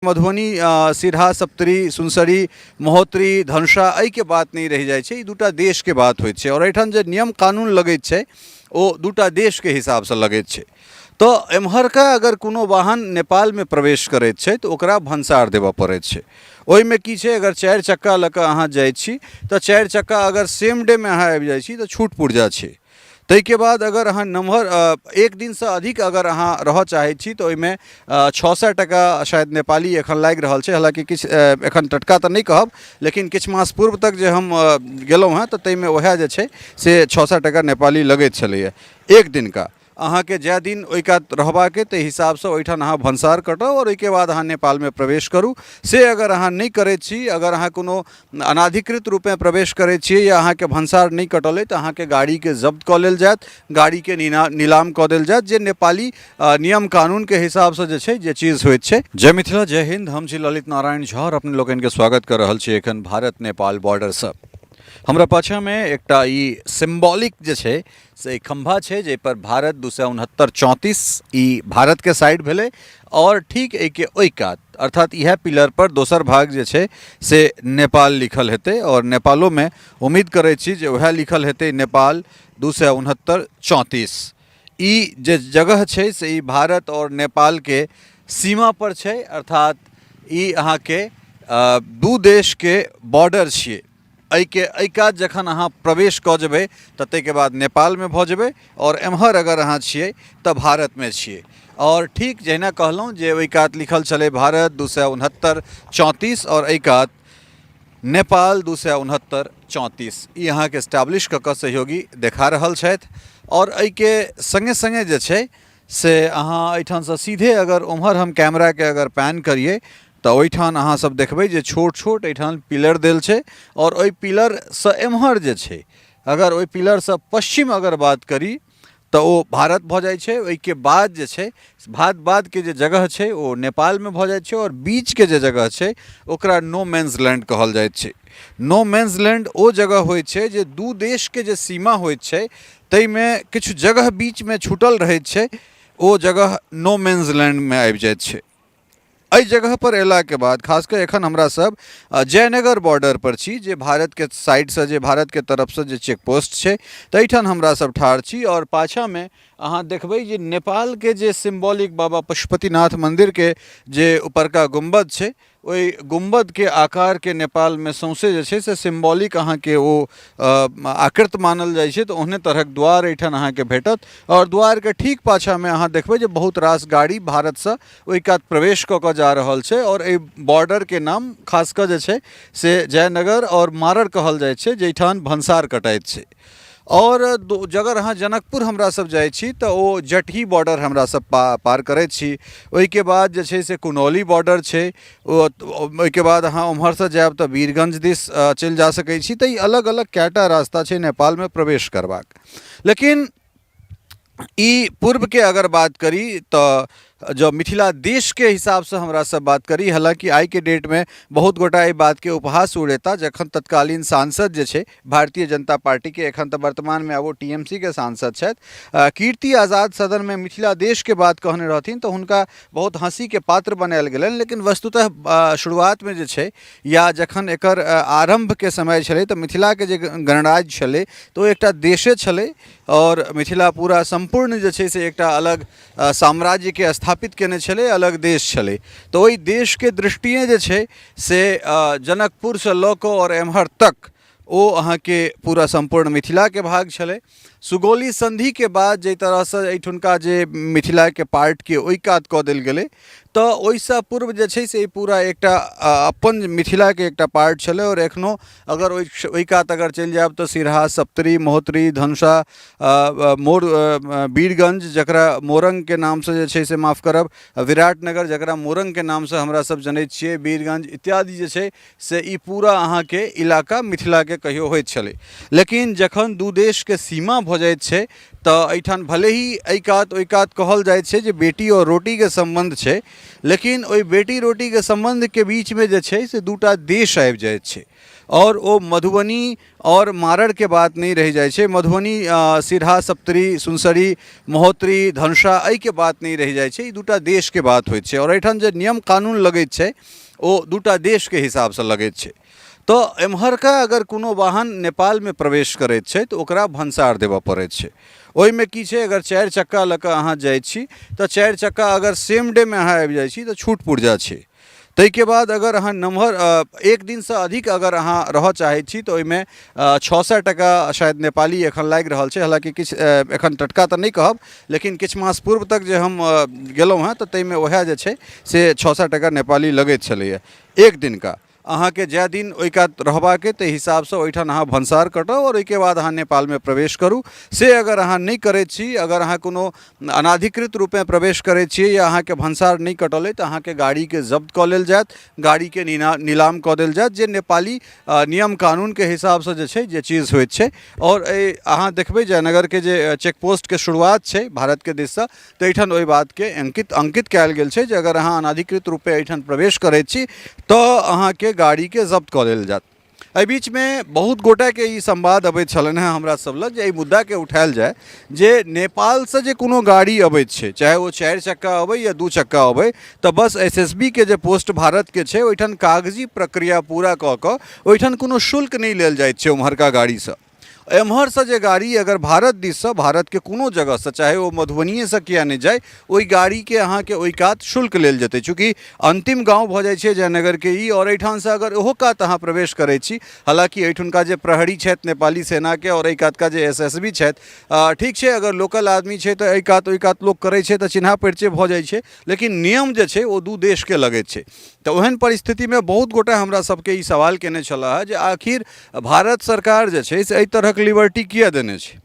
मधुबनी, सिरहा, सप्तरी, सुनसरी, महोत्तरी, धनुषा एहिके बात नहि रहि जाइ छै। ई दूटा देशके बात होइत छै आओर एहिठाम जे नियम कानून लगैत छै, ओ दूटा देशके हिसाबसँ लगैत छै। तऽ एम्हरका अगर कोनो वाहन नेपालमे प्रवेश करैत छै, तऽ ओकरा भनसार देबऽ पड़ैत छै। ओहिमे की छै, अगर चारि चक्का लऽ कऽ अहाँ जाइ छी, तऽ चारि चक्का अगर सेम डेमे अहाँ आबि जाइ छी, तऽ छूट पुर्जा छै। ताहिके बाद अगर अहाँ नमहर, एक दिनसँ अधिक अगर अहाँ रहऽ चाहै छी, तऽ ओहिमे 600 टका शायद नेपाली एखन लागि रहल छै। हालाँकि किछु एखन टटका तऽ नहि कहब, लेकिन किछु मास पूर्व तक जे हम गेलहुँ हेँ, तऽ ताहिमे वएह जे छै से 600 टका नेपाली लगैत छलैए एक दिनका। अहाँके जाहि दिन ओहि कात रहबाके, ताहि हिसाबसँ ओहिठाम अहाँ भनसार कटाउ आओर ओहिके बाद अहाँ नेपालमे प्रवेश करू। से अगर अहाँ नहि करैत छी, अगर अहाँ कोनो अनाधिकृत रूपेँ प्रवेश करै छियै या अहाँके भनसार नहि कटल अइ, तऽ अहाँके गाड़ीके जब्त कऽ लेल जायत, गाड़ीके नीलाम कऽ देल जायत, जे नेपाली नियम कानूनके हिसाबसँ जे छै जे चीज होइत छै। जय मिथिला, जय हिन्द। हम छी ललित नारायण झा आओर अपने लोकनिके स्वागत कऽ रहल छी एखन भारत नेपाल बॉर्डरसँ। हमरा पाछाँमे एकटा ई सिम्बॉलिक जे छै से खम्भा छै, जाहिपर भारत 269 34, ई भारतके साइड भेलै, आओर ठीक एहिके ओहि कात, अर्थात इएह पिलर पर दोसर भाग जे छै से नेपाल लिखल हेतै। आओर नेपालोमे उम्मीद करै छी जे उएह लिखल हेतै, नेपाल 269 34। ई जे जगह छै से ई भारत आओर नेपालके सीमा पर छै, अर्थात ई अहाँके दू देशके बॉर्डर छियै। एहिके एहि कात जखन अहाँ प्रवेश कऽ जेबै, तऽ ताहिके बाद नेपालमे भऽ जेबै, आओर एम्हर अगर अहाँ छियै तऽ भारतमे छियै। आओर ठीक जहिना कहलहुँ जे ओहि कात लिखल छलै भारत 269 34 आओर एहि कात नेपाल 269 34, ई अहाँके एस्टाब्लिश कऽ कऽ सहयोगी देखा रहल छथि। आओर एहिके सङ्गे सङ्गे जे छै से अहाँ एहिठामसँ सीधे अगर ओम्हर हम कैमराके अगर पैन करियै, तऽ ओहिठाम अहाँसभ देखबै जे छोट छोट एहिठाम पिलर देल छै। आओर ओहि पिलरसँ एम्हर जे छै, अगर ओहि पिलरसँ पश्चिम अगर बात करी, तऽ ओ भारत भऽ जाइ छै। ओहिके बाद जे छै, भारत बादके जे जगह छै, ओ नेपालमे भऽ जाइ छै। आओर बीचके जे जगह छै, ओकरा नो मेन्स लैंड कहल जाइत छै। नो मेन्स लैंड ओ जगह होइ छै जे दू देशके जे सीमा होइत छै, ताहिमे किछु जगह बीचमे छूटल रहैत छै, ओ जगह नो मेन्स लैंडमे आबि जाइत छै। एहि जगह पर अयलाके बाद, खास कऽ एखन हमरा सब जयनगर बॉर्डर पर छी, जे भारतके साइडसँ, जे भारतके तरफसँ जे चेक पोस्ट छै, ताहिठाम हमरा सब ठाढ़ छी। आओर पाछाँमे अहाँ देखबै जे नेपालके जे सिम्बॉलिक बाबा पशुपतिनाथ मन्दिरके जे उपरका गुम्बद छै, ओहि गुम्बदके आकारके नेपालमे सौँसे जे छै से सिम्बॉलिक अहाँके ओ आकृत मानल जाइ छै। तऽ ओहने तरहक द्वार एहिठाम अहाँके भेटत। आओर द्वारके ठीक पाछाँमे अहाँ देखबै जे बहुत रास गाड़ी भारतसँ ओहि कात प्रवेश कऽ कऽ जा रहल छै। आओर एहि बॉर्डरके नाम खास कऽ जे छै से जयनगर आओर मारर कहल जाइ छै, जाहिठाम भनसार कटाइत छै। आओर जगर अहाँ जनकपुर हमरा सब जाइ छी, तऽ ओ जटही बॉर्डर हमरा सब पार करै छी। ओहिके बाद जे छै से कुनौली बॉर्डर छै। ओ ओहिके बाद अहाँ ओम्हरसँ जायब तऽ वीरगंज दिस चलि जा सकै छी। तऽ ई अलग अलग कएटा रास्ता छै नेपालमे प्रवेश करबाक। लेकिन ई पूर्वके अगर बात करी, तऽ जँ मिथिला देशके हिसाबसँ हमरा सब बात करी, हालाँकि आइके डेटमे बहुत गोटा एहि बातके उपहास उड़ेता, जखन तत्कालीन सांसद जे छै भारतीय जनता पार्टीके, एखन तऽ वर्तमानमे आब ओ टी एम सी के सांसद छथि, कीर्ति आज़ाद सदनमे मिथिला देशके बात कहने रहथिन, तऽ हुनका बहुत हँसीके पात्र बनायल गेलनि। लेकिन वस्तुतः शुरुआतमे जे छै या जखन एकर आरम्भके समय छलै, तऽ मिथिलाके जे गणराज्य छलै, तऽ ओ एकटा देशे छलै। आओर मिथिला पूरा सम्पूर्ण जे छै से एकटा अलग साम्राज्यके स्थापित केने छलै, अलग देश छलै। तऽ ओहि देशके दृष्टिए जे छै से जनकपुरसँ लऽ कऽ आओर एम्हर तक ओ अहाँके पूरा सम्पूर्ण मिथिलाके भाग छलै। सुगौली सन्धिके बाद जाहि तरहसँ एहिठुनका जे मिथिलाके पार्टके ओहि कात कऽ देल गेलै, तऽ ओहिसँ पूर्व जे छै से ई पूरा एकटा अपन मिथिलाके एकटा पार्ट छलै। आओर एखनो अगर ओहि ओहि कात अगर चलि जायब, तऽ सिरहा, सप्तरी, महोत्तरी, धनुषा, मोर वीरगंज, जकरा मोरङ्गके नामसँ जे छै से, माफ करब, विराटनगर, जकरा मोरङ्गके नामसँ हमरा सब जनैत छियै, वीरगंज इत्यादि जे छै से ई पूरा अहाँके इलाका मिथिलाके कहियो होइत छलै। लेकिन जखन दू देशके सीमा भऽ जाइत छै, तऽ एहिठाम भले ही एहि कात ओहि कात कहल जाइत छै जे बेटी आओर रोटीके सम्बन्ध छै, लेकिन ओहि बेटी रोटीके सम्बन्धके बीचमे जे छै से दूटा देश आबि जाइत छै। आओर ओ मधुबनी आओर मारड़के बात नहि रहि जाइ छै। मधुबनी, सिरहा, सप्तरी, सुनसरी, महोत्तरी, धनुषा एहिके बात नहि रहि जाइ छै। ई दूटा देशके बात होइत छै आओर एहिठाम जे नियम कानून लगैत छै ओ दूटा देशके हिसाबसँ लगैत छै। तऽ एम्हरका अगर कोनो वाहन नेपालमे प्रवेश करैत छै तऽ ओकरा भनसार देबऽ पड़ैत छै। ओहिमे की छै, अगर 4 चक्का लऽ कऽ अहाँ जाइ छी तऽ 4 चक्का अगर सेम डेमे अहाँ आबि जाइ छी तऽ छूट पुर्जा छै। ताहिके बाद अगर अहाँ नमहर एक दिनसँ अधिक अगर अहाँ रहऽ चाहै छी तऽ ओहिमे 600 टका शायद नेपाली एखन लागि रहल छै। हालाँकि किछु एखन टटका तऽ नहि कहब, लेकिन किछु मास पूर्व तक जे हम गेलहुँ हेँ तऽ ताहिमे वएह जे छै से 600 टका नेपाली लगैत छलैए एक दिनका। अहाँके जाहि दिन ओहि कात रहबाके ताहि हिसाबसँ ओहिठाम अहाँ भनसार कटाउ आओर ओहिके बाद अहाँ नेपालमे प्रवेश करू। से अगर अहाँ नहि करै छी, अगर अहाँ कोनो अनाधिकृत रूपेँ प्रवेश करै छियै या अहाँके भनसार नहि कटल अइ तऽ अहाँके गाड़ीके जब्त कऽ लेल जायत, गाड़ीके नीलाम कऽ देल जायत, जे नेपाली नियम कानूनके हिसाबसँ जे छै जे चीज होइत छै। आओर एहि अहाँ देखबै जयनगरके जे चेक पोस्टके शुरुआत छै भारतके दिससँ, तऽ एहिठाम ओहि बातके अंकित अंकित कयल गेल छै जे अगर अहाँ अनाधिकृत रूपे एहिठाम प्रवेश करैत छी तऽ अहाँके गाड़ीके जब्त कऽ लेल जायत। एहि बीचमे बहुत गोटाके ई संवाद अबैत छलनि हेँ हमरा सब लग जे एहि मुद्दाके उठायल जाय जे नेपालसँ जे कोनो गाड़ी अबैत छै, चाहे ओ 4 चक्का अबै या 2 चक्का अबै, तऽ बस एस एस बी के जे पोस्ट भारतके छै ओहिठाम कागजी प्रक्रिया पूरा कऽ कऽ ओहिठाम कोनो शुल्क नहि लेल जाइत छै ओम्हरका गाड़ीसँ। एम्हरसँ जे गाड़ी अगर भारत दिससँ भारतके कोनो जगहसँ, चाहे ओ मधुबनिएसँ किया नहि जाय, ओहि गाड़ीके अहाँके ओहि कात शुल्क लेल जेतै। चूँकि अन्तिम गाँव भऽ जाइ छै जयनगरके ई, आओर एहिठामसँ अगर ओहो कात अहाँ प्रवेश करै छी, हालाँकि एहिठुनका जे प्रहरी छथि नेपाली सेनाके आओर एहि कातका जे एस एस बी छथि, ठीक छै अगर लोकल आदमी छै तऽ एहि कात ओहि कात लोक करै छै तऽ चिन्हा परिचय भऽ जाइ छै, लेकिन नियम जे छै ओ दू देशके लगैत छै। तऽ ओहन परिस्थितिमे बहुत गोटा हमरा सबके ई सवाल केने छलाह जे आखिर भारत सरकार जे छै से एहि तरहक लिबर्टी किए देने छै।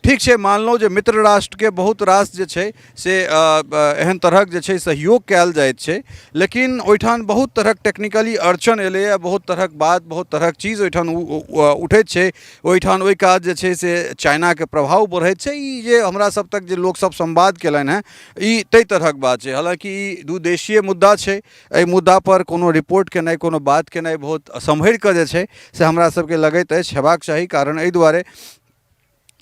ठीक छै, मानलहुँ जे मित्र राष्ट्रके बहुत रास जे छै से एहन तरहक जे छै सहयोग कयल जाइत छै, लेकिन ओहिठाम बहुत तरहक टेक्निकली अड़चन एलैए, बहुत तरहक बात बहुत तरहक चीज ओहिठाम उठैत छै। ओहिठाम ओहि काज जे छै से चाइनाके प्रभाव बढ़ैत छै। ई जे हमरा सब तक जे लोकसब संवाद केलनि हेँ ई ताहि तरहक बात छै। हालाँकि ई दू देशीय मुद्दा छै, एहि मुद्दापर कोनो रिपोर्ट केनाइ कोनो बात केनाइ बहुत सम्हरि कऽ जे छै से हमरा सबके लगैत अछि हेबाक चाही। कारण एहि दुआरे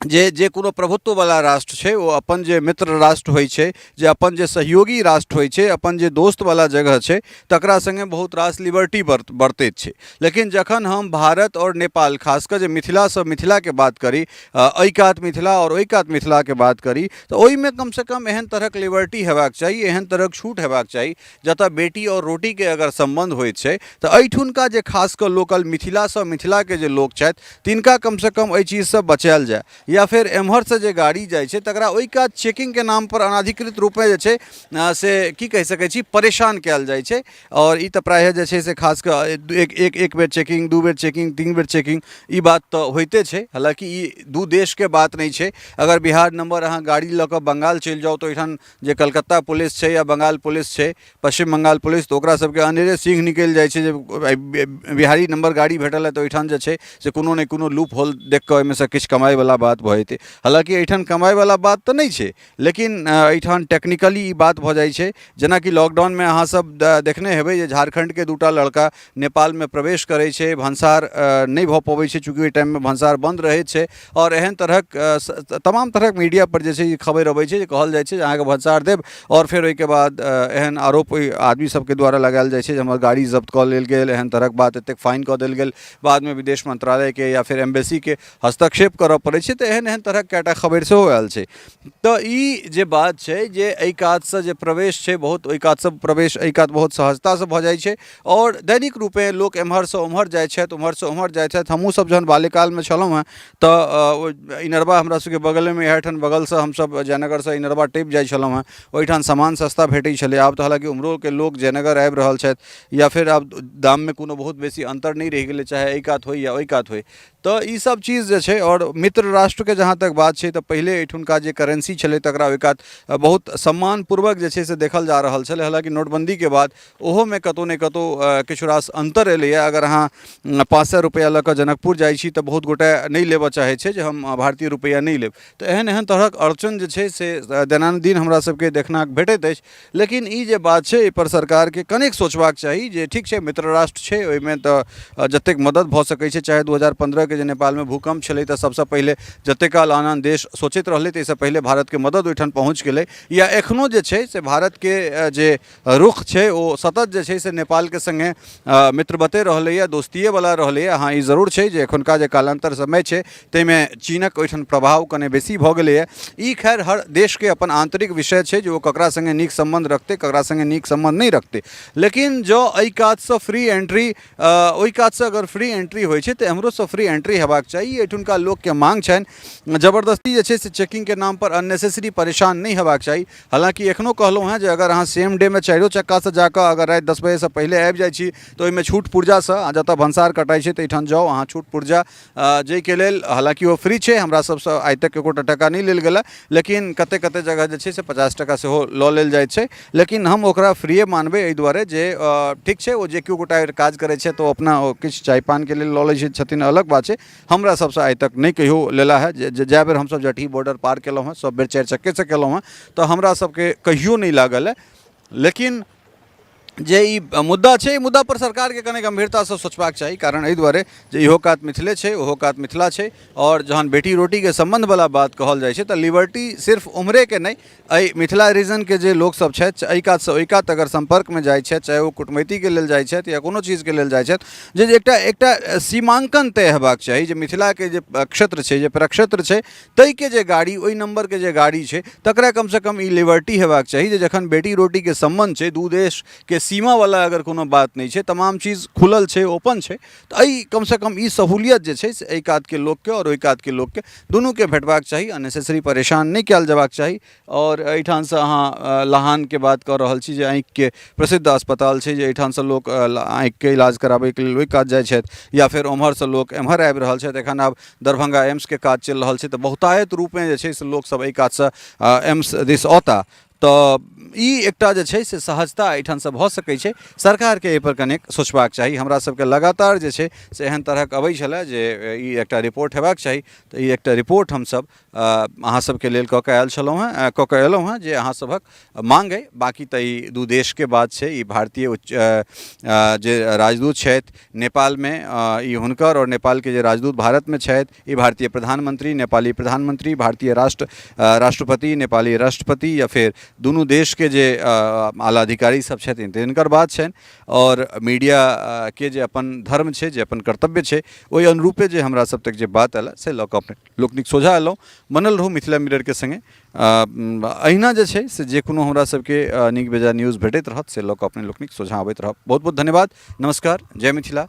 जे जे कोनो प्रभुत्ववला राष्ट्र छै ओ अपन जे मित्र राष्ट्र होइ छै, जे अपन जे सहयोगी राष्ट्र होइ छै, अपन जे दोस्तवला जगह छै, तकरा सङ्गे बहुत रास लिबर्टी बरतैत छै। लेकिन जखन हम भारत आओर नेपाल, खास कऽ जे मिथिलासँ मिथिलाके बात करी, एहि कात मिथिला आओर ओहि कात मिथिलाके बात करी, तऽ ओहिमे कमसँ कम एहन तरहक लिबर्टी हेबाक चाही, एहन तरहक छूट हेबाक चाही जतऽ बेटी आओर रोटीके अगर सम्बन्ध होइत छै तऽ एहिठुनका जे खास कऽ लोकल मिथिलासँ मिथिलाके जे लोक छथि तिनका कमसँ कम एहि चीजसँ बचायल जाय, या फेर एम्हरसँ जे गाड़ी जाइ छै तकरा ओहि कात चेकिंगके नामपर अनाधिकृत रूपमे जे छै से की कहि सकै छी परेशान कयल जाइ छै। आओर ई तऽ प्रायः जे छै से खास कऽ एक एक एक बेर चेकिंग, 2 बेर चेकिंग, 3 बेर चेकिंग, ई बात तऽ होइते छै। हालाँकि ई दू देशके बात नहि छै। अगर बिहार नम्बर अहाँ गाड़ी लऽ कऽ बंगाल चलि जाउ तऽ ओहिठाम जे कलकत्ता पुलिस छै या बंगाल पुलिस छै, पश्चिम बंगाल पुलिस, तऽ ओकरा सबके अनेरे सिंह निकलि जाइ छै जे बिहारी नम्बर गाड़ी भेटल हँ तऽ ओहिठाम जे छै से कोनो ने कोनो लूप होल देखि कऽ ओहिमेसँ किछु कमाइवला बात भऽ जेतै। हालाँकि एहिठाम कमाइवला बात तऽ नहि छै, लेकिन एहिठाम टेक्निकली ई बात भऽ जाइ छै। जेनाकि लॉकडाउनमे अहाँ सब देखने हेबै जे झारखण्डके 2टा लड़का नेपालमे प्रवेश करै छै, भनसार नहि भऽ पबै छै चूँकि ओहि टाइममे भनसार बन्द रहै छै, आओर एहन तरहक तमाम तरहक मीडियापर जे छै ई खबरि अबै छै जे कहल जाइ छै जे अहाँके भनसार देब, आओर फेर ओहिके बाद एहन आरोप ओहि आदमी सबके द्वारा लगायल जाइ छै जे हमर गाड़ी जब्त कऽ लेल गेल, एहन तरहक बात, एतेक फाइन कऽ देल गेल, बादमे विदेश मंत्रालयके या फेर एम्बेसीके हस्तक्षेप करऽ पड़ै छै। तऽ एहन एहन तरहक कएटा खबरि सेहो आयल छै। तऽ ई जे बात छै जे एहि कातसँ जे प्रवेश छै बहुत ओहि कातसँ प्रवेश एहि कात बहुत सहजतासँ भऽ जाइ छै, आओर दैनिक रूपे लोक एम्हरसँ ओम्हर जाइ छथि, ओम्हरसँ ओम्हर जाइ छथि। हमहूँ सब जहन बाल्यकालमे छलहुँ हेँ तऽ इनरबा हमरा सबके बगलेमे इएह ठाम बगलसँ हमसब जयनगरसँ इनरबा टपि जाइ छलहुँ हेँ, ओहिठाम सामान सस्ता भेटै छलै। आब तऽ हालाँकि ओम्हरोके लोक जयनगर आबि रहल छथि या फेर आब दाममे कोनो बहुत बेसी अन्तर नहि रहि गेलै, चाहे एहि कात होइ या ओहि कात होइ। तऽ ई सब चीज जे छै, आओर मित्र राष्ट्र राष्ट्रके जहाँ तक बात छै तऽ पहिले एहिठुनका जे करेंसी छलै तकरा ओहि कात बहुत सम्मानपूर्वक जे छै से देखल जा रहल छलै। हालाँकि नोटबन्दीके बाद ओहोमे कतहु ने कतहु किछु रास अन्तर एलैए। अगर अहाँ 500 रुपैआ लऽ कऽ जनकपुर जाइ छी तऽ बहुत गोटे नहि लेबऽ चाहै छै जे हम भारतीय रुपैआ नहि लेब। तऽ एहन एहन तरहक अड़चन जे छै से दैनन्दिन हमरा सबके देखनाक भेटैत अछि। लेकिन ई जे बात छै एहिपर सरकारके कनेक सोचबाक चाही जे ठीक छै मित्र राष्ट्र छै, ओहिमे तऽ जतेक मदद भऽ सकै छै, चाहे 2015के जे नेपालमे भूकम्प छलै तऽ सबसँ पहिले जतेक काल आन आन देश सोचैत रहलै ताहिसँ पहिले भारतके मदद ओहिठाम पहुँच गेलै। या एखनो जे छै से भारतके जे रुख छै ओ सतत जे छै से नेपालके सङ्गे मित्रवते रहलैए, दोस्तिएवला रहलैए। हँ, ई जरूर छै जे एखुनका जे कालान्तर समय छै ताहिमे चीनक ओहिठाम प्रभाव कने बेसी भऽ गेलैए। ई खैर हर देशके अपन आन्तरिक विषय छै जे ओ ककरा सङ्गे नीक सम्बन्ध रखतै, ककरा सङ्गे नीक सम्बन्ध नहि रखतै। लेकिन जँ एहि कातसँ फ्री एंट्री, ओहि कातसँ अगर फ्री एंट्री होइ छै तऽ एम्हरोसँ फ्री एंट्री हेबाक चाही। एहिठुनका लोकके माँग छनि। जबरदस्ती जे छै से चेकिंगके नामपर अननेसेसरी परेशान नहि हेबाक चाही। हालाँकि एखनो कहलहुँ हेँ जे अगर अहाँ सेम डेमे चारिओ चक्कासँ जाकऽ अगर राति 10 बजेसँ पहिले आबि जाइ छी तऽ ओहिमे छूट पुर्जासँ जतऽ भनसार कटाइ छै ताहिठाम जाउ अहाँ छूट पुर्जा, जाहिके लेल हालाँकि ओ फ्री छै, हमरा सबसँ आइ तक एकोटा टाका नहि लेल गेलै, लेकिन कते कते जगह जे छै से 50 टाका सेहो लऽ लेल जाइ छै। लेकिन हम ओकरा फ्रीए मानबै एहि दुआरे जे ठीक छै ओ जे केओ गोटा काज करै छै तऽ ओ अपना किछु चाय पानके लेल लऽ लै छथिन, अलग बात छै। हमरा सबसँ आइ तक नहि कहियो लेला है। जे जए बेर हमसब जटही बॉर्डर पार केलहुँ हँ सब बेर चारि चक्केसँ केलहुँ हँ तऽ हमरा सबके कहियो नहि लागल हँ। लेकिन जे ई मुद्दा छै, ई मुद्दापर सरकारके कने गम्भीरतासँ सोचबाक चाही, कारण एहि दुआरे जे इहो कात मिथिले छै, ओहो कात मिथिला छै। आओर जहन बेटी रोटीके सम्बन्धवला बात कहल जाइ छै तऽ लिबर्टी सिर्फ ओम्हरेके नहि, एहि मिथिला रीजनके जे लोकसभ छथि एहि कातसँ ओहि कात अगर सम्पर्कमे जाइ छथि, चाहे ओ कुटमैतीके लेल जाइ छथि या कोनो चीजके लेल जाइ छथि, जे एकटा एकटा सीमाङ्कन तय हेबाक चाही जे मिथिलाके जे क्षेत्र छै, जे प्रक्षेत्र छै, ताहिके जे गाड़ी, ओहि नम्बरके जे गाड़ी छै तकरा कमसँ कम ई लिबर्टी हेबाक चाही जे जखन बेटी रोटीके सम्बन्ध छै, दू देशके सीमावला अगर कोनो बात नहि छै, तमाम चीज खुलल छै, ओपन छै, तऽ एहि कमसँ कम ई सहूलियत जे छै से एहि कातके लोकके आओर ओहि कातके लोकके दुनूके भेटबाक चाही। अननेसेसरी परेशान नहि कयल जेबाक चाही। आओर एहिठामसँ अहाँ लहानके बात कऽ रहल छी जे आँखिके प्रसिद्ध अस्पताल छै, जे एहिठामसँ लोक आँखिके इलाज कराबैके लेल ओहि कात जाइ छथि या फेर ओम्हरसँ लोक एम्हर आबि रहल छथि। एखन आब दरभंगा एम्सके काज चलि रहल छै तऽ बहुतायत रूपमे जे छै से लोकसभ एहि कातसँ एम्स दिस औता, तऽ ई एकटा जे छै से सहजता एहिठामसँ भऽ सकै छै। सरकारके एहिपर कनेक सोचबाक चाही। हमरा सबके लगातार जे छै से एहन तरहक अबै छलै जे ई एकटा रिपोर्ट हेबाक चाही, तऽ ई एकटा रिपोर्ट हमसभ अहाँ सबके लेल कऽ कऽ आयल छलहुँ हेँ, कऽ कऽ अयलहुँ हेँ जे अहाँ सभक माँग अइ। बाँकी तऽ ई दू देशके बात छै। ई भारतीय उच्च जे राजदूत छथि नेपालमे ई हुनकर, आओर नेपालके जे राजदूत भारतमे छथि ई भारतीय प्रधानमंत्री, नेपाली प्रधानमंत्री, भारतीय राष्ट्रपति, नेपाली राष्ट्रपति, या फेर दुनू देशके जे आला अधिकारी सब छथिन तिनकर बात छनि। आओर मीडियाके जे अपन धर्म छै, जे अपन कर्तव्य छै, ओहि अनुरूपे जे हमरा सब तक जे बात आयल से लऽ कऽ अपने लोकनिक सोझा अयलहुँ। बनल रहू मिथिला मिररके सङ्गे। अहिना जे छै से जे कोनो हमरा सबके नीक बेजाय न्यूज भेटैत रहत से लऽ कऽ अपने लोकनिक सोझाँ अबैत रहब। बहुत बहुत धन्यवाद। नमस्कार। जय मिथिला,